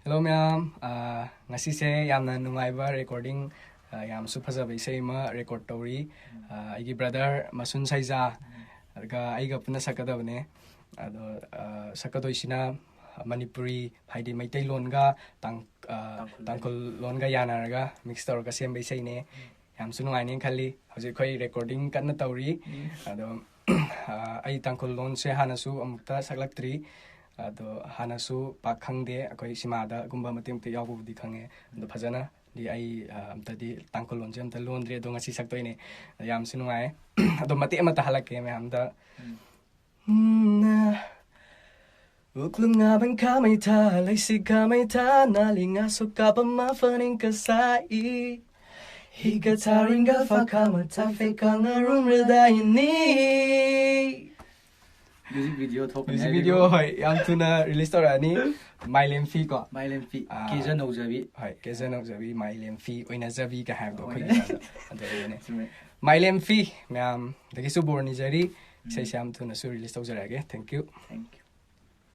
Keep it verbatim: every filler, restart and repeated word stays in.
Hello ꯃꯌꯥꯝ, ꯑꯥ, ꯉꯁꯤꯁꯦ ꯌꯥꯝꯅ ꯅꯨꯡꯉꯥꯏꯕ recording, ꯑꯥ, ꯌꯥꯝꯁꯨ ꯐꯖꯕ ꯏꯁꯩ ꯑꯃ record ꯇꯧꯔꯤ꯫ ꯑꯥ, ꯑꯩꯒꯤ brother ꯃꯁꯨꯟ ꯁꯩꯖꯥ, ꯑꯗꯨꯒ ꯑꯩꯒ ꯄꯨꯟꯅ ꯁꯛꯀꯗꯕꯅꯦ꯫ ꯑꯗꯣ, ꯑꯥ, ꯁꯛꯀꯗꯣꯏꯁꯤꯅ ꯃꯅꯤꯄꯨꯔꯤ, ꯍꯥꯏꯗꯤ ꯃꯩꯇꯩꯂꯣꯟꯒ ꯇꯥꯡ-, ꯑꯥ, ꯇꯥꯡꯈꯨꯜ ꯂꯣꯟ꯫ ꯇꯥꯡꯈꯨꯜ ꯂꯣꯟꯒ ꯌꯥꯅꯔꯒ mix ꯇꯧꯔꯒ ꯁꯦꯝꯕ ꯏꯁꯩꯅꯦ꯫ ꯌꯥꯝꯁꯨ ꯅꯨꯡꯉꯥꯏꯅꯦꯅ ꯈꯜꯂꯤ꯫ ꯍꯧꯖꯤꯛ ꯑꯩꯈꯣꯏ recording ꯀꯟꯅ ꯇꯧꯔꯤ꯫ ꯎꯝ꯫ ꯑꯗꯣ, ꯑꯥ, ꯑꯩ ꯇꯥꯡꯈꯨꯜ ꯂꯣꯟꯁꯦ ꯍꯥꯟꯅꯁꯨ ꯑꯃꯨꯛꯇ ꯁꯛꯂꯛꯇ꯭ꯔꯤ꯫ ꯑꯗꯣ ꯍꯥꯟꯅꯁꯨ ꯄꯥꯛ ꯈꯪꯗꯦ꯫ ꯑꯩꯈꯣꯏ ꯁꯤꯃꯥꯗꯒꯨꯝꯕ ꯃꯇꯦꯛ ꯃꯇꯦꯛ ꯌꯥꯎꯕꯕꯨꯗꯤ ꯈꯪꯉꯦ꯫ ꯑꯗꯣ ꯐꯖꯅꯗꯤ ꯑꯩ, ꯑꯥ, ꯑꯝꯇꯗꯤ ꯇꯥꯡꯈꯨꯜ ꯂꯣꯟꯁꯦ ꯑꯝꯇ ꯂꯣꯟꯗ꯭ꯔꯤ꯫ ꯑꯗꯣ ꯉꯁꯤ ꯁꯛꯇꯣꯏꯅꯦ꯫ ꯌꯥꯝꯁꯨ ꯅꯨꯡꯉꯥꯏ꯫ ꯑꯗꯣ ꯃꯇꯦꯛ ꯑꯃꯇ ꯍꯜꯂꯛꯀꯦ ꯃꯌꯥꯝꯗ꯫ ꯎꯝ꯫ ꯎꯝ, ꯅ ꯎꯛꯂꯨꯉꯥꯕꯟ ꯈꯥꯃꯩꯊꯥ, ꯂꯩꯁꯤ ꯈꯥꯃꯩꯊꯥ, ꯅꯥꯂꯤ ꯉꯥꯁꯨ ꯀꯥꯄ ꯃꯥꯐꯅꯤꯡ ꯀꯁꯥꯏ꯫ ꯍꯤꯒ ꯊꯥꯔꯤꯡꯒ ꯐꯥꯈꯥ ꯃꯊꯥ ꯐꯦꯀꯥ ꯉꯥꯔꯨꯝ ꯔꯗꯥꯏꯅꯤ꯫ Music video ꯊꯣꯛꯀꯅꯤ Music ꯍꯥꯏꯔꯤꯕꯣ? Video, ꯍꯣꯏ, ꯌꯥꯝ ꯊꯨꯅ release ꯇꯧꯔꯛꯑꯅꯤ꯫ ꯃꯥꯏꯂꯦꯝꯐꯤ ꯀꯣ? ꯃꯥꯏꯂꯦꯝꯐꯤ, ꯑꯥ, ꯀꯦꯖ ꯅꯧꯖꯕꯤ꯫ ꯍꯣꯏ, ꯀꯦꯖ ꯅꯧꯖꯕꯤ, ꯃꯥꯏꯂꯦꯝꯐꯤ ꯑꯣꯏꯅꯖꯕꯤ ꯀ ꯍꯥꯏꯕꯗꯣ ꯑꯩꯈꯣꯏꯒꯤ ꯑꯣꯏꯅ-, ꯂꯣꯟꯗ꯫ ꯑꯗꯨ ꯑꯣꯏꯕꯅꯦ꯫ ꯆꯨꯝꯃꯦ꯫ ꯃꯥꯏꯂꯦꯝꯐꯤ ꯃꯌꯥꯝꯗꯒꯤꯁꯨ ꯕꯣꯔ ꯅꯤꯖꯔꯤ꯫ ꯎꯝ꯫ ꯏꯁꯩꯁꯦ ꯌꯥꯝ ꯊꯨꯅꯁꯨ release ꯇꯧꯖꯔꯛꯑꯒꯦ꯫ Thank you꯫ Thank you꯫